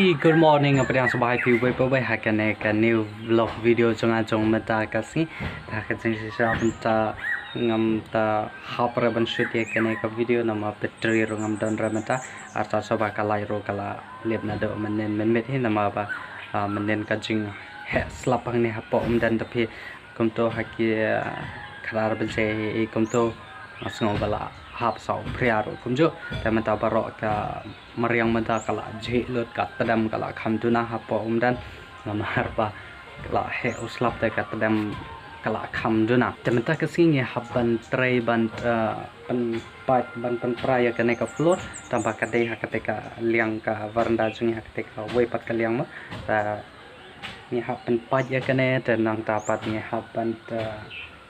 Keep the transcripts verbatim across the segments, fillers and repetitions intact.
Good morning, nga pdiang sngewbha ïa phi uwei pa uwei ha kane ka new vlog video jong nga jong mynta ka sngi. Te ha ka jingshisha mynta ngam ta hap re ban shoot ïa kane ka video namar battery ruh ngam don re mynta. Arta shuwa ba ka light ruh ka la lip naduh mynnin mynmiet hi namar ba, ah, mynnin ka jingheh slap hangne hapoh Umden. Te phi kumto ha ki, ah, khatar baje hi kumto nga sngew ba la hap saw phria ruh kumjuh. Te mynta baroh ka mariang mynta ka la jhieh lut, ka tdem ka la kham duna hapoh Umden. Namar ba ka la heh u slap te ka tdem ka la kham duna. Te mynta ka sngi ngi hap ban trei ban, eh, pynpait ban pynpra ïa kane ka floor. Tangba ka dei ha kata ka liang ka veranda jong ngi ha kata kawei pat ka liang mo. Te ngi hap pynpait ïa kane te nangta pat ngi hap ban, eh,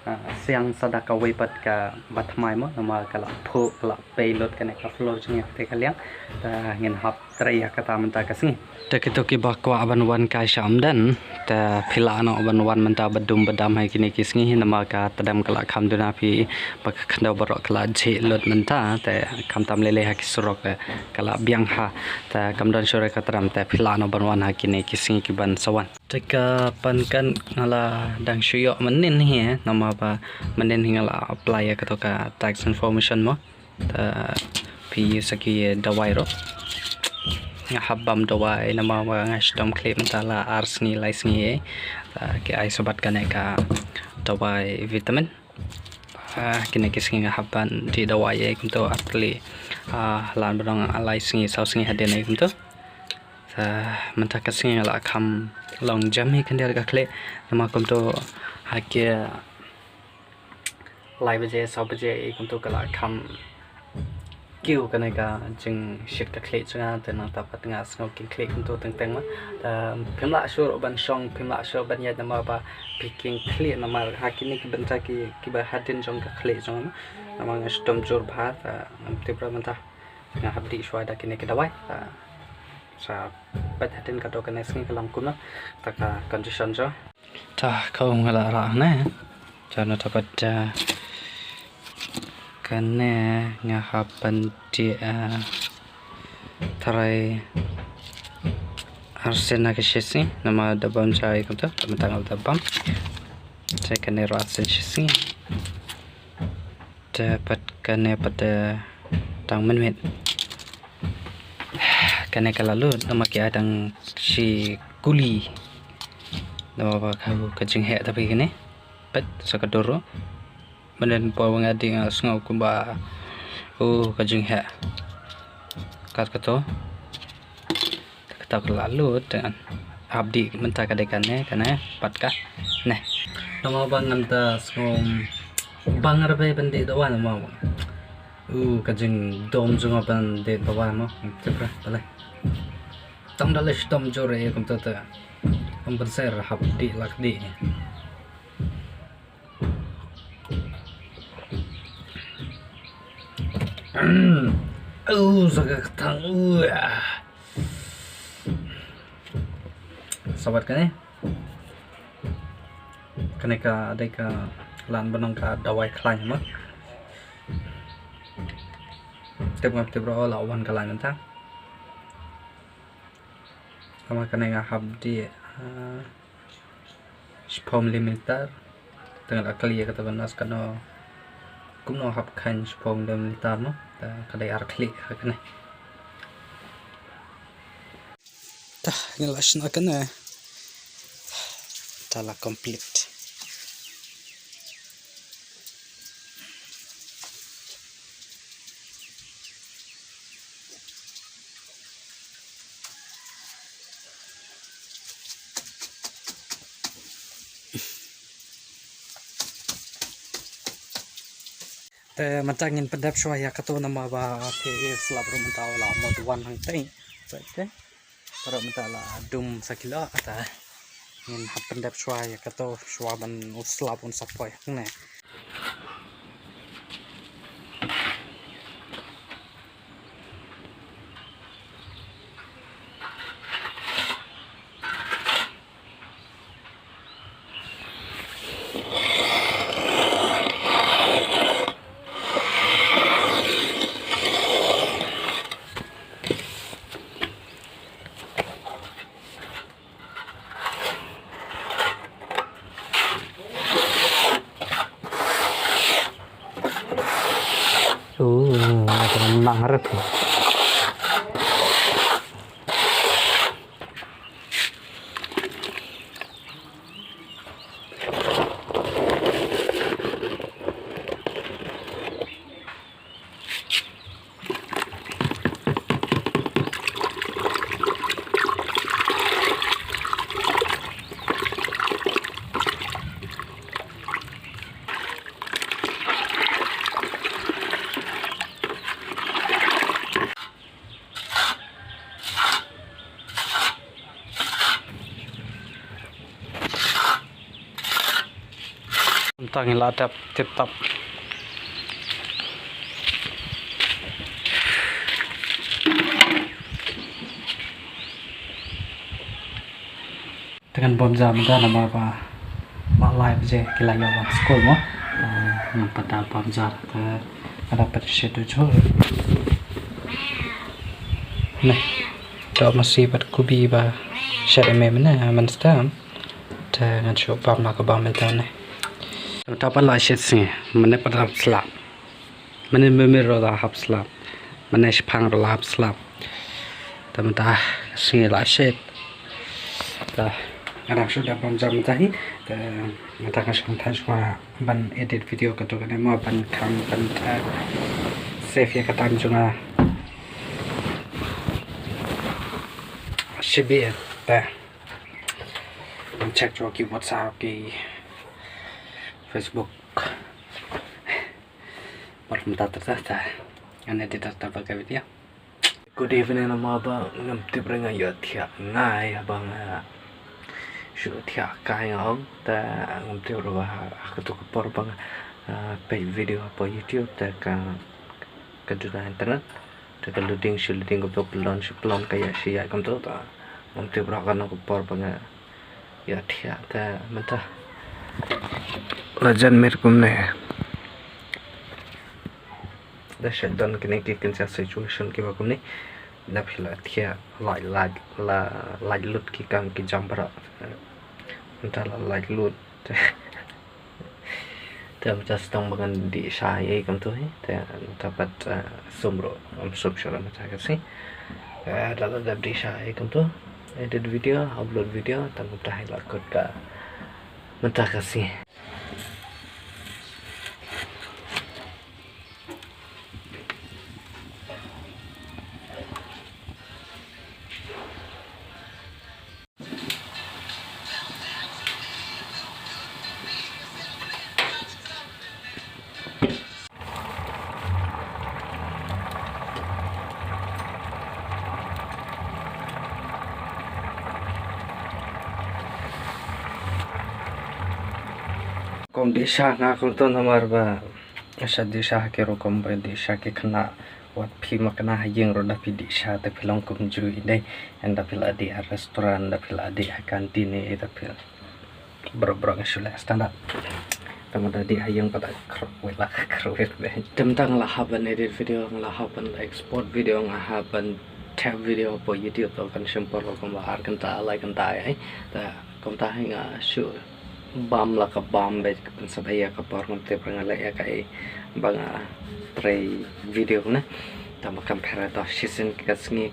ah, siang sa da kawei pat ka bathymmai mo, namar ka la phuh, ka la pei lut kane ka floor jong ngi ha kata ka liang. Te ngin hap trei ïa kata mynta ka sngi. Te kito kiba kwah ban wan kai sha Umden, te phi lah noh ban wan mynta ba dum ba dam ha kine ki sngi hi namar ka tdem ka la kham duna, phi ba ka khyndew baroh ka la jhieh lut mynta, te khamtam lei lei ha ki surok, eh, ka la biang ha, te kam don shuh re ka tdem, te phi lah noh ban wan ha kine ki sngi kiban sa wan. Te ka pan kan nga la dang shu ïoh mynnin hi, eh, namar ba mynnin hi nga la apply ïa kato ka tax information mo. Te phi ïoh sa ki dawai ruh. Nga hap bam dawai namar ba nga shitom khlieh mynta la ar sngi lai sngi, eh. Te ki ai shuwa bad kane ka dawai vitamin. Ah, kine ki sngi nga hap ban dih dawai, eh, kumto ar tylli. Ah, lan ba dang lai sngi saw sngi hadien, eh, kumto. Te mynta ka sngi nga la kham long jem hi khyndiat ka khlieh. Namar kumto ha ki lai baje, saw baje, eh, kumto ka la kham kiew kane ka jingshit ka khlieh jong nga, te nangta pat nga sngew kynkhlieh kumto teng teng ma. Te phim lah shuh ruh ban shong, phim lah shuh ban ïaid namar ba phi kynkhlieh namar ha kine ki bynta ki, kiba hadien jong ka khlieh jong nga. Namar nga shitom jur bha, te ngam tip re mynta. Nga hap dih shuwa da kine ki dawai, te sa peit hadien ka dei kane sngi ka long kumno, te ka condition jong. Te ka um nga la rah ne. Te nangta pat, eh, kane nga hap ban dih, eh, tharai arsien na ka shi sngi namar da bam jai kumta, te mynta nga la da bam. Te kane ruh arsien shi sngi. Te pat kane pat, eh, tang mynmiet. Kane ka la lut namar ki ai tang shi kuli. Namar ba ka, ka jingheh ta phi kane. Peit sa ka dur ruh. Mynnin por ba nga dih nga sngew kumba, oh, ka jingheh. Kat kato. Kata ka la lut, te ngan hap dih mynta ka dei kane, kane pat kane. Namar ba ngan da sngew bang re ban dih dawai namar ba, uh, ka jingdom jong nga ban dih dawai mo. Tip re balei. Tang da lei shitom jur re kumta te. Ym ban ser hap dih lak dih. Oh, sa ka kthang, uh, ah. Sa wat kane. Kane ka dei ka lan ban long ka dawai khlaiñ mo. Tip ngam tip ruh la wan ka laiñ mynta. Namar kane nga hap dih, ah, shiphew millimeter. Te nga la kylli ïa kata ka nurse kano kumno hap khlaiñ shiphew millimeter mo. Te ka dei ar khlieh ha kane. Te nga la shna kane. Te la complete. Te mynta ngin pyndep shuwa ïa kato namar ba phi slap ruh mynta u la mut wan hangtei. Te baroh mynta la dum sa kilo, te ngin hap pyndep shuwa ïa kato shuwa ban u slap un sa poi hangne. Tang ila tap tip tap. Te ngan bam ja mynta namar ba ma lai baje ki la ïoh wan skul mo. Te ngan pat da bam ja te ngan da pat shet u jhur. Ne. Te ma si pat kubi ba shet me mene man stam. Te ngan shu bam la ka bam mynta ne. Te pat la shet sngi mene pat da slap. Mane mimir ruh la hap slap. Mane shipang ruh la hap slap. Te mynta ka sngi la shet. Te nga dang shu dep bam jam mynta hi. Te mynta nga shu mynta shuwa ban edit video kato kane mo ban khang ban, eh, save ïa ka time jong nga. Shibi te ban check jong ki WhatsApp ki Facebook. Mar kumta ter ter ter. Ngan edit ter ter ba ka video. Good evening namar ba ngam tip re nga ïohthiah ngai haba nga shu thiah kai nga ong te ngam tip re ba ha katu ka por ba nga, ah, peit video hapoh YouTube te ka, ka duna internet. Te ka loading shu loading kumto, pynlong shu pynlong, ka ïaid shu ïaid kumto, ta ngam tip re ka nang ka por ba nga ïohthiah te mynta la jan miet kumne. Da shu don kine ki kynja situation kiba kumne. Da phi la thiah lait lait la lait lut ki kam ki jam baroh. Mynta la lait lut. Te mynta sdang ba ngan dih sha ei kumto hi. Te mynta pat, eh, sum ruh ngam sum shuh mynta ka sngi. Eh, lada dep dih sha ei kumto. Edit video, upload video, te mynta hi la kut ka mynta ka sngi. Kum dih sha nga kumto namar ba nga shu dih sha ha ki rukom ba dih sha ki khynnah. Wat phi ma khynnah ha ïing ruh da phi dih sha te phi long kumjuh ine. Ynda phi la dih ha restaurant, da phi la dih ha canteen ne, da phi baroh baroh nga shu leh standard. Te mynta dih ha ïing pat da kyrwit la kyrwit be. Te mynta nga la hap ban edit video, nga la hap ban export video, nga hap ban thep video hapoh YouTube, to kan shim por kumba ar kynta lai kynta ai. Te kumta hi nga shu bam la ka bam be, pynsaphriang ïa ka por, ngam tip re nga leh ïa kaei ba nga trei video ne. Te ma kam pher to shisien ka sngi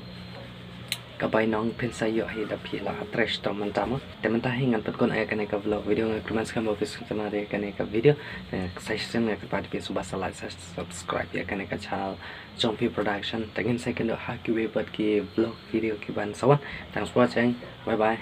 ka bainong phin sa ïoh hi da phi la trei shitom mynta mo. Te mynta hi ngan pynkut ïa kane ka vlog video, nga kyrmen skhem ba phi sngewtynnat ïa kane ka video. Te sa shisien nga kyrpad ïa phi sngewbha sa like sa subscribe ïa kane ka channel Jongphi Production. Te ngin sa ïakynduh ha kiwei pat ki vlog video ki ban sa wan. Thanks for watching. Bye bye.